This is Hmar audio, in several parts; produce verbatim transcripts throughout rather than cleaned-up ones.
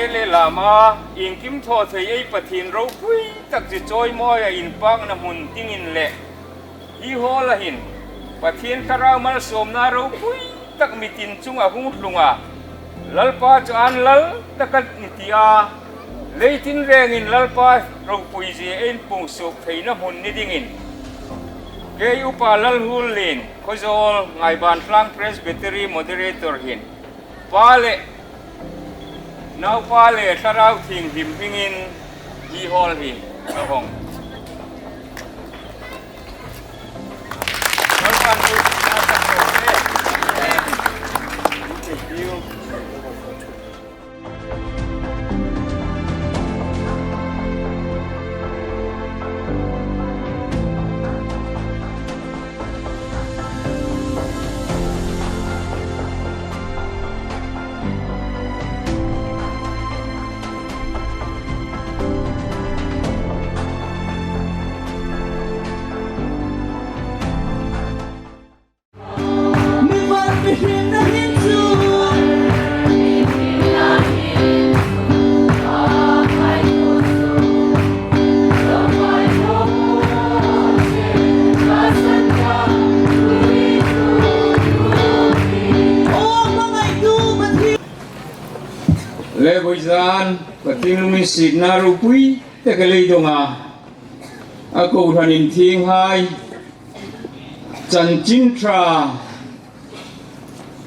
Le lama, iengkim thaw thei ei Pathien ropui tak chu chawimawia inpakna hmun dingin le, hi hall-a hin Pathien Thlarau malsawmna ropui tak mi tin chunga hung tlunga, Lalpa chu an lal tak a ni tia, leitinrengin Lalpa ropuizie ei puongsuok theina hmun ni dingin, kei Upa Lalhulien, Khawzawl Ngaiban Tlang Presbytery Moderator hin, Pa le Naupa le Thlarau Thienghlim hmingin hi hall hi ka hawng. Thank you. Le voizan, Pathien lunginsietna ropui tak a lei donga, a kohran inthienghai, chanchin ṭha,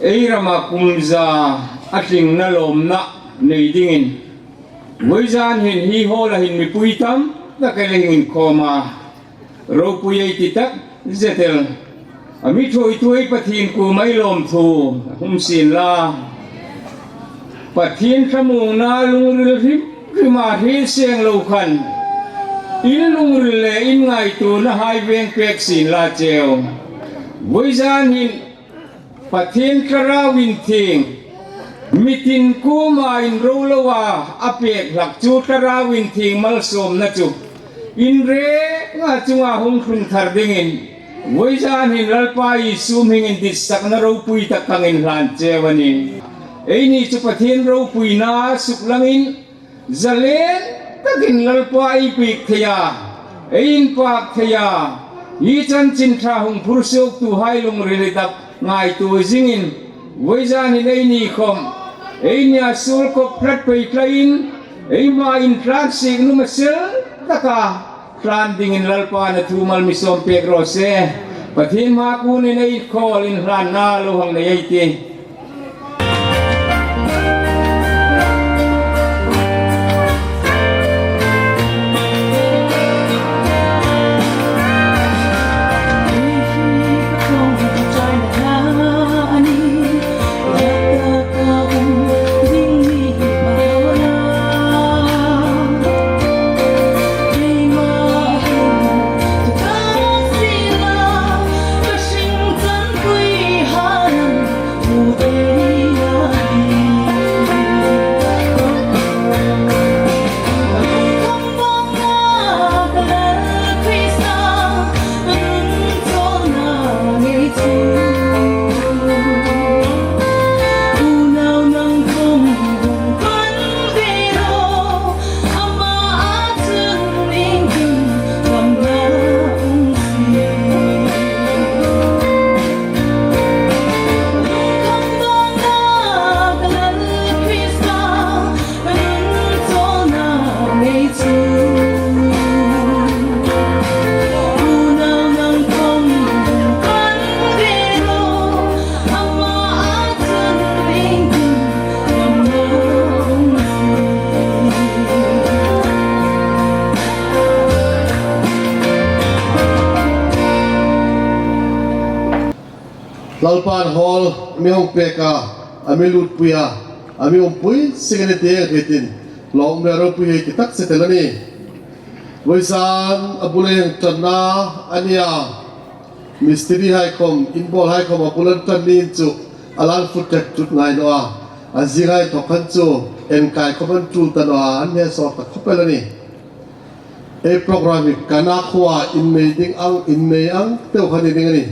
ei rama kum za a tlingna lawmna nei dingin, voizan hin hi hall-a hin mipui tam tak ei la hung inkhawma, ropui ei ti tak zet el. A mi ṭhuoitu ei Pathien kuoma ei lawmthu hum sien la. Pathien thlamuongna lungril hrim hrima hriet seng lo khan, in lungril le in ngaituonahai veng pek sien la cheu. Voizan hin Pathien Thlarau Inthieng, mi tin kuoma inro loa a pek hlak chu Thlarau Inthieng malsawmna chu, in renga chunga hung tlung thar dingin, voizan hin Lalpa Isu hmingin ditsakna ropui tak ka hang inhlan cheu a nih. Eini chu Pathien ropuina suklangin, zalen takin Lalpa ei piek thei a, ei inpak thei a, hi chanchin ṭha hung phursuoktuhai lungril hi tak ngaituo zingin, voizan hin eini khom, eini a suol kop hrat pei tlaiin, ei hma intlansiek nuom a sel taka tlan dingin Lalpan a thu mal mi sawm pek raw se. Pathien hmaa kunin ei khawl inhlanna lo hang nei ei tih. Lalpan hall mi hung pek a, a mi lutpui a, a mi umpui sik a ni ti ei hriet in, lawm le ropui ei ti tak zet el a nih. Voizan a bul ei hang ṭanna a nih a, mistiri hai khom, inbawlhai khom a bul an ṭan niin chu a lan fut tek tut ngai naw a, a zinghai thawk khan chu enkai khom an tul ta naw a, an hne sawt tak khop el a nih. Ei program hi kan a khuoa innei ding ang, innei ang deu kha ni ding a nih.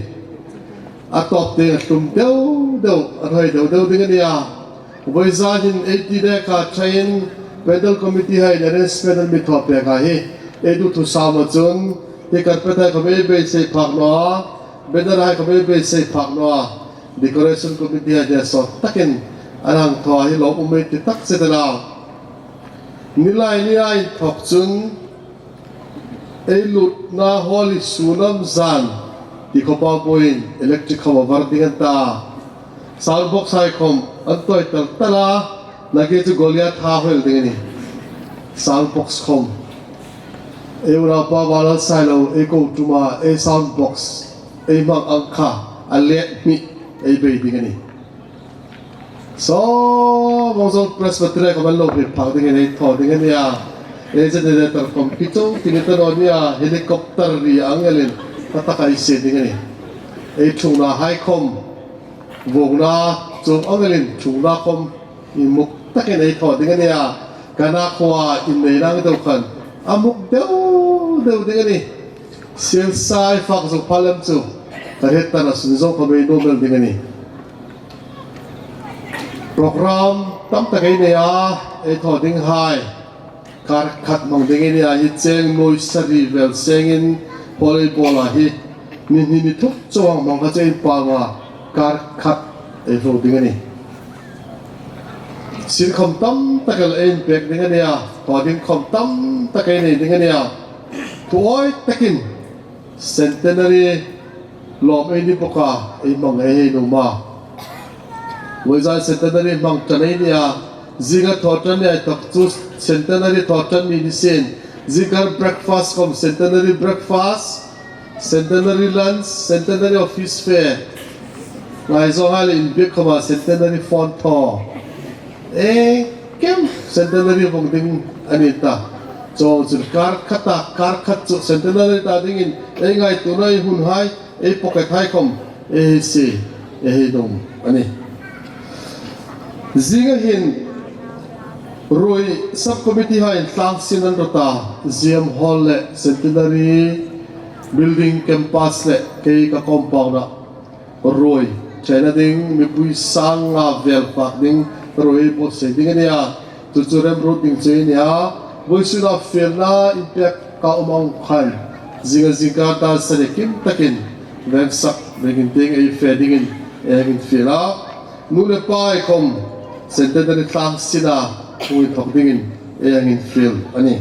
A tawp tieng a hlum deu deu, a hrawi deu deu ding a nih a. Vawizan hin ei ti dek a ṭhain, panel committee hai le arrangement an mi thaw pek a hi. Ei duthusam a chun, hi carpet hai khawm ei beisei phak naw a, banner hai khawm ei beisei phak naw a, decoration committee hai le sawt takin an hang thaw a hi lawmum ei ti takzet a. Nilai nia inthawk chun, ei lutna hall hi sun am zan ti khawpa buoiin electric khawm a var ding a ni ta. Sound box hai khawm an tawi tal tal a, nakie chu Goliath a hawng ding a nih. Sound box khawm. Ei unaupa Vanlalsailo, ei ko ṭuma, ei sound box, ei hmang ang kha, a let hmi, ei bei ding a nih. Saw, Vawngzawl Presbytery khawm an lo hriet phak dingin ei thaw ding a nih a. Ei generator khawm kicho kini ta naw nia, helicopter ri ang elin, a taka ei sie ding a nih. Ei ṭhungna hai khawm, vuongna chuong ang elin, ṭhungna khawm, inmuk takin ei thaw ding a nih a. Kan a khuoa innei nang deu khan, a muk deu deu ding a nih. Sielsa ei fak zuk pha lem chu, ka hriet tana sunzawm khawm ei nuom el ding a nih. Program tam tak ei nei a, ei thaw ding hai. Kar khat hmang ding a nih a, hi cheng nuoi sari vel sengin hall ei bawl a hi. Ni hni ni thum chauh hang hmang kha chu ei pang a, kar khat ei hmu ding a nih. Sin khawm tam tak el ei inpek ding a nih a, thaw ding khawm tam tak ei nei ding a nih a. Thuawi takin Centenary lawm ei ni bawk a, ei hmang ei hei nuom a. Vawizan Centenary hmang ṭan ei nih a, zinga thaw ṭan ni a tak chu Centenary thaw ṭan ni ni sien. Zingkar breakfast khawm Centenary breakfast, Centenary lunch, Centenary office fair. Ngaizawng hai le inbiek khawma Centenary phone thaw. Ei kem Centenary vawng ding a ni ta. Chuong chu kar khata, kar khat chu Centenary ta dingin ei ngaituona ei hun hai, ei pocket hai khawm, ei hei sie, ei hei nuom a nih. Zinga hin ruoi subcommittee hai tlang sin an rawt a, G M Hall le Centenary Building campus le kei ka compound-a ruoi ṭhenna ding, mipui sang nga vel fak ding ruoi buotsai ding a nih a. Chu chu remruot ding chu ei nih a. Vawisuna fielna inpek ka um ang khan, zinga zingkar dar sari kim takin veng sak vengin tieng ei fe dingin ei hang infiel a. Nu le pa hai khawm Centenary tlang sina hung inthawk dingin ei hang infiel a nih.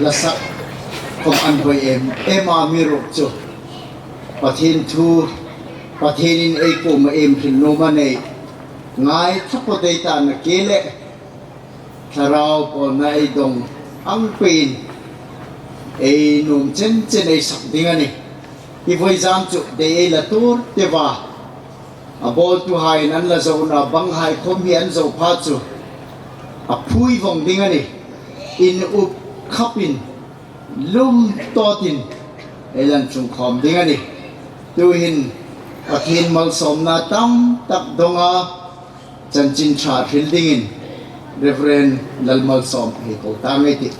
Hla sak khom an hoi em em a, amiruokchu Pathien thu, Pathienin ei kuoma ei hril nuom a nei. Ngai thaphawt ei ta nakie le thlarau pawlna ei dong ang peiin ei nuom chen chen ei sak ding a nih. Hi vawizan chu dei ei la tuor te va, a bawltuhaiin an la zo naw, banghai khom hi an zo pha chu a phui vong ding a nih. In up khapin, lum tawtin ei la inṭhung khawm ding a nih. Tuhin Pathien malsawmna tam tak donga chanchin ṭha hril dingin Reverend Lalmalsawm hei ko ta ngei ei tih.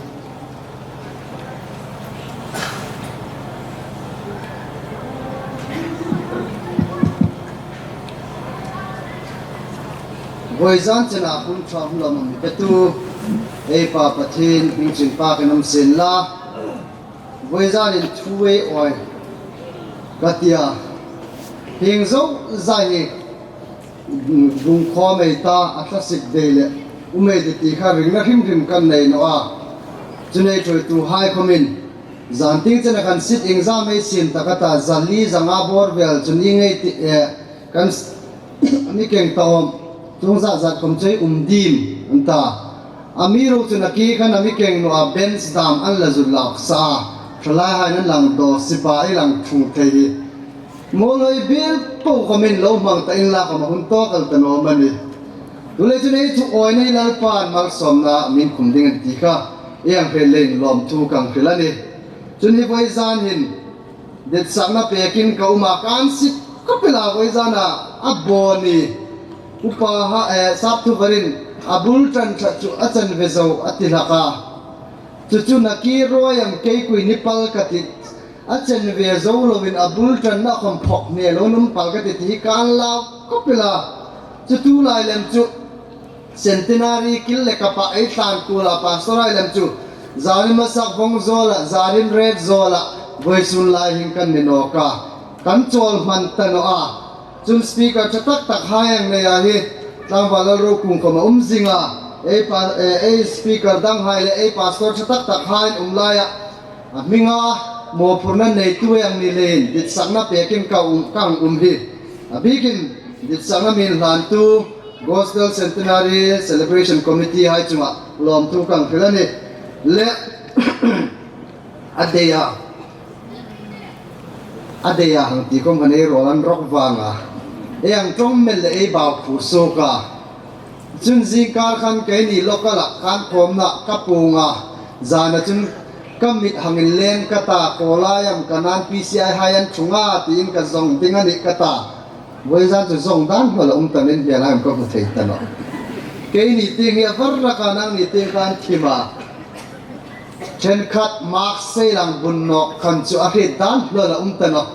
Vawizan chena hun ṭha hun lam mi petu ei Pa Pathien hming chu inpakin um sien la. Vawizanin thu ei awi ka tia, hieng zozai hi gung khawm ei ta, a thlasik dei le um ei ti ti kha ringna hrim hrim kan nei naw a. Chu nei ṭhuoituhai khomin zan tieng chena kan sit exam ei siem ta ka ta, za li za nga bawr vel chun ieng ei ti e, kan s-, mi keng ta awm, chuong zat zat khom chu ei um dim an ta. Amiruokchu nakie khan a mi keng naw a, bench dam an la zuk lak sa a, ṭhalaihai'n an lang daw, sipai lang ṭhung thei hi. Mawl hoi bik po khomin lo hmang ta inla khom a hun tawk el ta naw am a nih. Chuleiin ei thu awina hi Lalpan malsawmna a mi inkhum ding a nih ti kha ei hang hril leiin lawmthu kan hril a nih. Chun hi vawizan hin ditsakna pekin ka um a, kan sit khop el a, vawizana a bawn ni. Upa ha, eh, Sapthuvarin a bul ṭan ṭhat chu a chanve zo a ti hlak a. Chu chu nakie ruoi am, keikui ni pal ka tih, a chanve zo loin a bul ṭanna khom phok hne loin um pal ka tih ti hi kan lau khop el a. Chu tulai lem chu Centenary kil le kapa ei tlan kuol a, pastor hai lem chu zarim a sak vong zawl a, zarim ret zawl a, vawisun lai hin kan ni nawk a, kan chawl hman ta naw a. Chun speaker ṭha tak tak hai ang nei a hi, tlangval Lalrokung khom a um zing a, ei pa, eh, ei speaker dang hai le ei pastor ṭha tak tak hai um lai a, a hminga mawphurna neitu ei ang ni leiin ditsakna pekin ka um, kan um hi. A bikin ditsakna mi inhlantu Gospel Centenary Celebration Committee hai chunga lawmthu kan hril a nih. Le a dei a, a dei a hang ti khom khan ei rawl an rawk vang a, ei ang ṭawng mel le ei bau phu suok a. Chun zingkar khan keini local-a kan khawmna ka puong a, zana chun ka mit hang inlen ka ta, kawlai am ka nan P C I hai an ṭhung a tiin ka zawng ding a nih ka ta. Vawizan chu zawng dan hmel a um ta nen, hmel hai am ka hmu thei ta nawh. Keini tieng hi a var rak a, nangni tieng khan thim a. Ṭhenkhat mak sei lang bun nawk khan chu a hriet dan hmel a um ta nawh.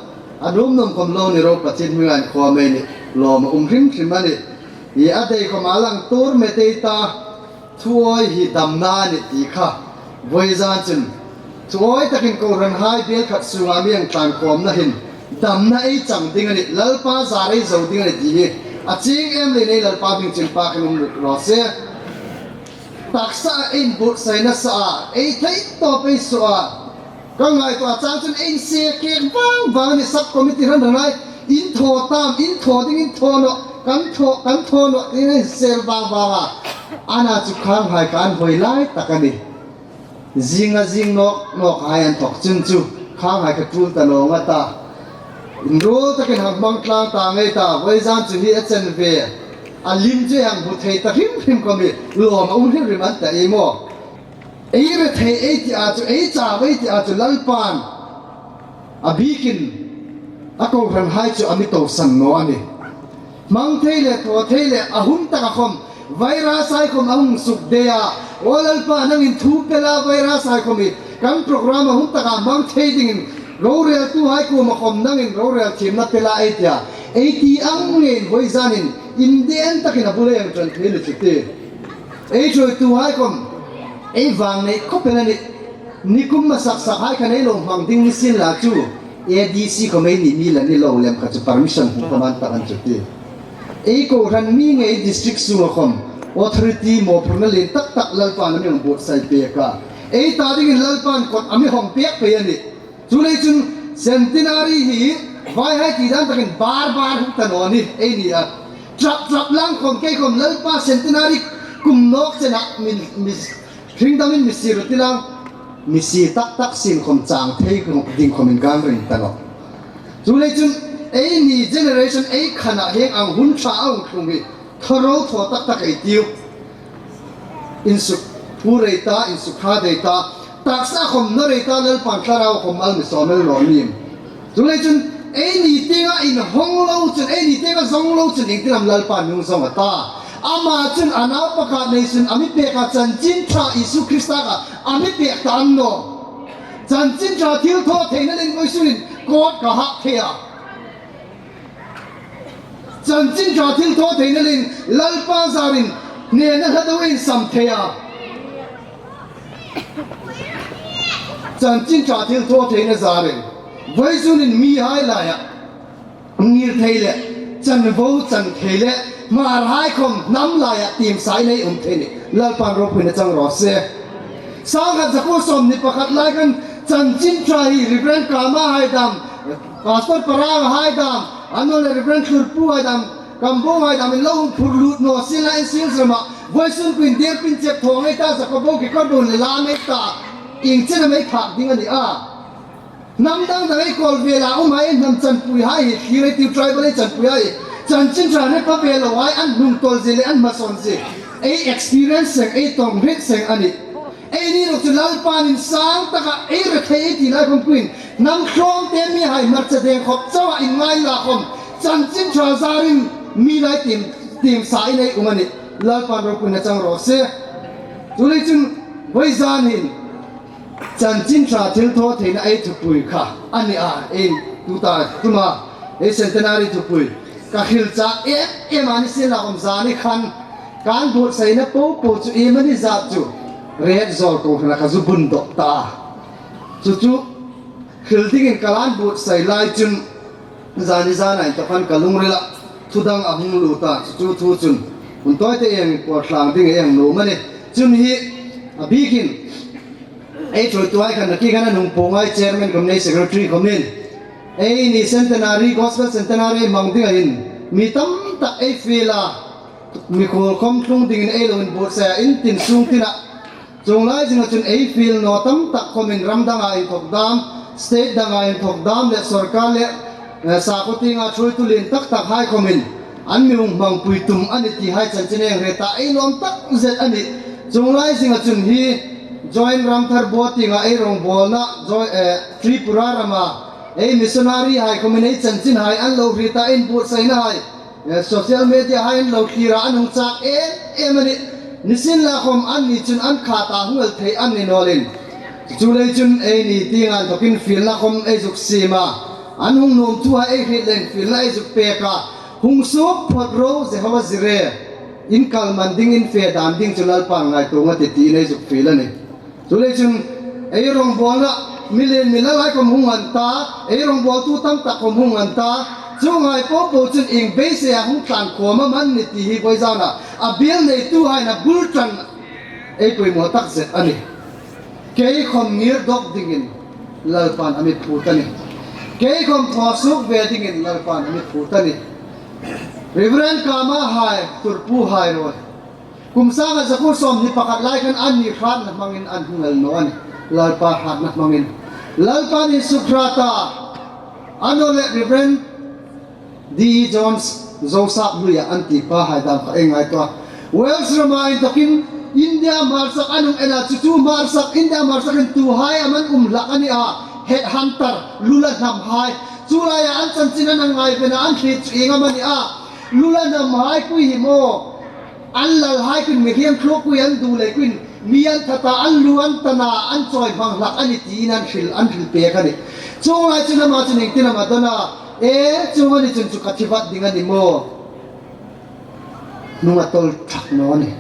A nuom nuom khom lo ni ro, Pathien hminga inkhawm ei nih, lawm a um hrim hrim a nih. Hi a dei khom a lang tur met ei ta, thu awi hi damna a nih ti kha. Vawizan chun thu awi takin kohranhai biel khat sunga mi ang tlan khawmna hin damna ei chang ding a nih, Lalpa zar ei zo ding a nih ti hi a chieng em leiin ei Lalpa hming chu inpakin um raw se. Taksa a inbuotsaina sa a, ei thei tawp ei suo a. Ka ngaituo chang chun ei se kek vang vang a nih, sub committee hran hran hai, in thaw tam, in thaw ding, in thaw nawh, kan thaw, kan thaw nawh, in ei sel vang vang a. Ana chu khanghai kha an hoi lai tak a nih. Zinga zing nawk nawk hai an thawk chun chu khanghai kha tul ta naw nga ta. Inruol takin hang hmang tlang ta ngei ta, vawizan chu hi a chanve, a lim chu hang hmu thei ta hrim hrim khom hi, lawm a um hrim hrim an ta ei maw. Ei rethei ei ti a chu, ei chau ei ti a chu Lalpan a bikin a kohranhai chu a mi tosan naw a nih. Hmang thei le, thaw thei le, a hun taka khom virus hai khom a hung suk dei a. Aw Lalpa, nangin thu pe la, virus hai khom hi kan program a hun taka hmang thei dingin roreltuhai kuoma khom nangin rorel thiemna pe la ei ti a. Ei ti ang ngeiin vawizanin indien takin a bul ei ang ṭan thei ni chu ti. Ei ṭhuoituhai khom ei vang nei khop el a nih. Nikum masak sak hai khan ei lo hmang ding ni sien la chu, A D C khom ei ni mi la ni lo lem kha chu permission hmu khom an tak an chu ti. Ei kohran mi ngei district sunga khom authority mawphurna lien tak tak Lalpan a mi ang buotsai pek a. Ei ta dingin Lalpan kawt a mi hawng pek pei a nih. Chuleiin chun centenary hi vaihai ti dan takin bar bar hung ta naw ni ei ni a. Ṭap ṭap lang khawm kei khawm Lalpa centenary kum nawk chena min, mi, hringdamin mi sir ti lang, mi si tak tak sin khawm chang thei ding khawmin kan ring ta naw. Chuleiin chun ei ni generation ei khana hieng ang hun ṭha a hung tlung hi thawro thaw tak tak ei tiu. Insuk phur ei ta, insuk hrat ei ta, taksa khawm nawr ei ta, Lalpan thlarau khawm mal mi sawm el naw nih. Chuleiin chun ei ni tienga inhawng lo chun, ei ni tienga zawng lo chun iengtin am Lalpan hung zawng a ta? Ama chun a naupa khat neisun a mi pek a, chanchin ṭha Isu Krista kha a mi pek ta a ni naw. Chanchin ṭha thilthawtheina leiin vawisun hin court ka hak thei a. Chanchin ṭha thilthawtheina leiin Lalpa zarin hnena hla deuin sam thei a. Chanchin ṭha thilthawtheina zarin vawisun hin mihai laia ngir thei le, chanvo chan thei le, Hmarhai khawm hnam laia tiem sa ei nei um thei a nih. Lalpan ropuina chang raw se. Sangkhat zakuo sawmhni pakhat lai khan chanchin ṭha hi Reverend Kama hai dam, Pastor Parang hai dam, a nawleh Reverend Thurpu hai dam, Kambawng hai dam in lo hung phur lut naw sien la, in sir sir ma. Vawisun kuin dir pin chep thawng ei ta, zakawbawng kekawrbawng le lam ei ta. Ieng chen am ei phak ding a ni a? Hnam dang dang ei kawl vela um hai, hnam chanpuihai hi, thlir ei tiu, tribal ei chanpuihai hi. Chanchin ṭha hre pha ve lo hai, an hnungtawl zie le an hmasawn zie ei experience seng, ei tawng hriet seng a nih. Eini ruok chu Lalpan insang taka ei rethei ei ti lai khawm kuin, hnam tlawmte mihai hmarcha deng khawp chauha inngai la khawm, chanchin ṭha zarin mi lai tiem, tiem sa ei nei um a nih. Lalpan ropuina chang raw se. Chuleiin chun vawizan hin chanchin ṭha thilthawtheina ei thupui kha a ni a, ei tuta tuma ei centenary thupui ka hril chak em em a ni sien la khawm, zani khan kan buotsaina popo chu iemani zat chu Rehet Zawl Kohran-a ka zu bun dawk ta. Chu chu hril dingin ka lan buotsai lai chun zani zana inthawk khan ka lungrila thu dang a hung lut a, chu chu thu chun hun tawite ei hang puar tlang ding ei hang nuom a nih. Chun hi a bikin ei ṭhuoituhai khan, nakie khan a nung puong hai, chairman khawm nei, secretary khawmin, eini centenary, gospel centenary hmang dinga hin mi tam tak ei fiel a, mikhuol khawm tlung dingin ei lo inbuotsai a, in tin sung tina. Chuong lai zinga chun ei fiel naw tam tak khawmin ram danga inthawk dam, state danga inthawk dam le sawrkar le, eh, sakhuo tienga ṭhuoitu lien tak tak hai khawmin an mi hung hmangpui tum a ni ti hai chanchin ei hre ta, ei lawm tak zet a nih. Chuong lai zinga chun hi Joint Ramthar Board tienga ei rawngbawlna, Joint, eh, Tripura rama ei missionary hai khawmin ei chanchin hai an lo hriet a, inbuotsaina hai, eh, social media hai an lo thlir a, an hung chak em em a nih. Nisienlakhawm anni chun an khata hung el thei an ni nawlin, chuleiin chun eini tienga inthawkin fielna khawm ei zuk siem a, an hung nuom thu hai ei hriet leiin fielna ei zuk pek a, hung suok phawt ro, Jehovah Jireh, in kal man ding, in fe dan ding chu Lalpan ngaituo a tih tiin ei zuk fiel a nih. Chuleiin chun ei rawngbawlna, mi lien mi lal hai khawm hung an ta, ei rawngbawltu tam tak khawm hung an ta, chuonghai popo chun ieng beiseia hung tlan khawm am an ni ti hi vawizana a biel neituhain a bul ṭan ei poimaw tak zet a nih. Kei khawm ngir dawk dingin Lalpan a mi phut a nih. Kei khawm thaw suok ve dingin Lalpan a mi phut a nih. Reverend Kama hai, Thurpu hai ruok, kum sanga zakuo sawmhni pakhat lai khan anni hratna hmangin an hung el naw a nih. Lalpa hratna hmangin Lalpan insuk hrat a. A nawleh Reverend D E Jones, Zosap hluia an ti pa hai dam kha ei ngaituo a. Wales rama inthawkin India hmarsak an hung en a, chu chu hmarsak, India hmarsakin tuhai am an um hlak a ni a, headhunter, lu la hnam hai. Chu laia an chanchin an hang ngaiven a, an hriet chu ieng am a ni a, lu la hnam hai kui hi maw, an lal hai kuin, mi hriemthluk kui an du lei kuin, mi an that a, an lu an tan a, an chawi hmang hlak a ni tiin an hril, an hril pek a nih. Chuong lai chun ama chun iengtin am a dawn a, e, chuong a ni chun chu ka thi vat ding a ni maw? Hnung a tawl thak naw a nih.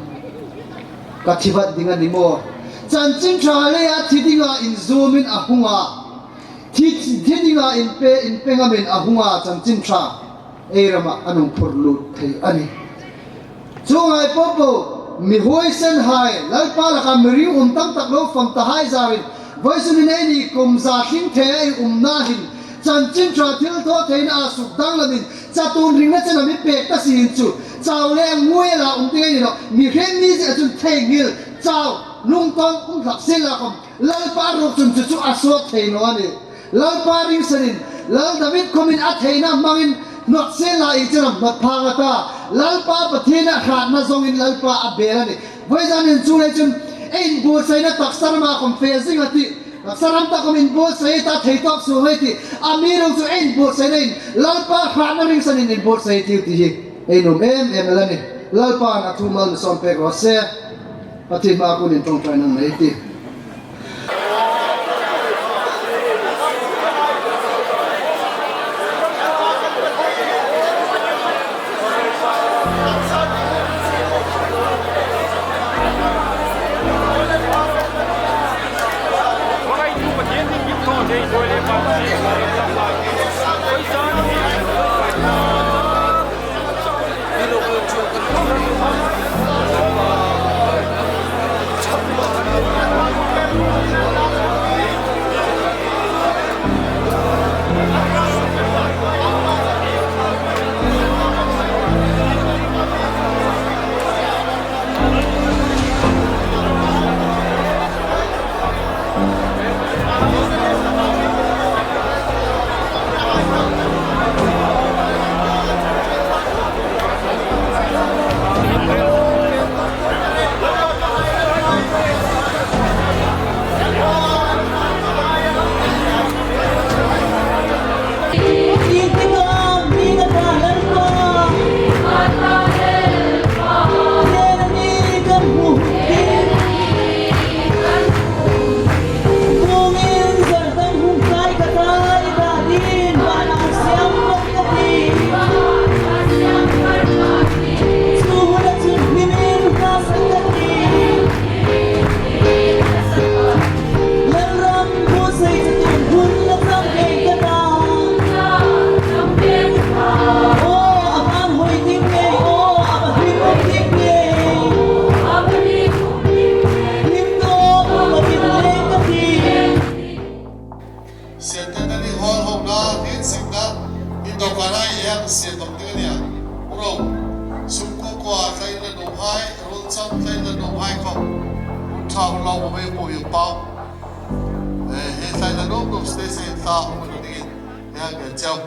Ka thi vat ding a ni maw? Chanchin ṭha leia thi dinga inzoomin a hung a, thi, thi dinga inpe, inpe ngamin a hung a, chanchin ṭha ei rama an hung phur lut thei a nih. Chuonghai popo, Mi huoisenhai, Lalpa laka mi ringum tam tak lo fam tahai zarin, vawisun hin eini kum za tling thei ei umna hin, chanchin ṭha thilthawtheina a suk danglamin, chatuon ringna chen a mi pek ta si hin chu, chau le ngui la um ding ei ni nawh, mi hrem ni zie chun theinghil, chau, lungtawng um hlak sien la khom, Lalpa ruok chun chu chu a sawt thei naw a nih. Lalpa ringsanin, Lal David khomin a theina hmangin hnawt sien la, ieng chen am hnawt phang a ta. Lalpa Pathiena hratna zawngin Lalpa a bel a nih. Vawizanin chu lei chun, ei inbuotsaina taksa rama khom fe zing a tih. Taksa ram ta khom inbuotsai ta thei tawk suok ei tih. Amiruokchu ei inbuotsainain, Lalpa hratna ringsanin inbuotsai ei tiu ti hi ei nuom em em el a nih. Lalpan a thu mal mi sawm pek raw se. Pathien hmaa kunin ṭawngṭaina nei ei tih. Centenary Hall hawngna, hriet simna, in dawngkana ei hang sie tawp ding a nih a. Ro, sum kuo kuo tlaina nuomhai, ruol cham tlaina nuomhai khom, hun ṭha hun lo um ei hmu hi pau. Eh, hi tlaina nuom nuom stage-a hin tla hung um dingin ei hang gen cheu.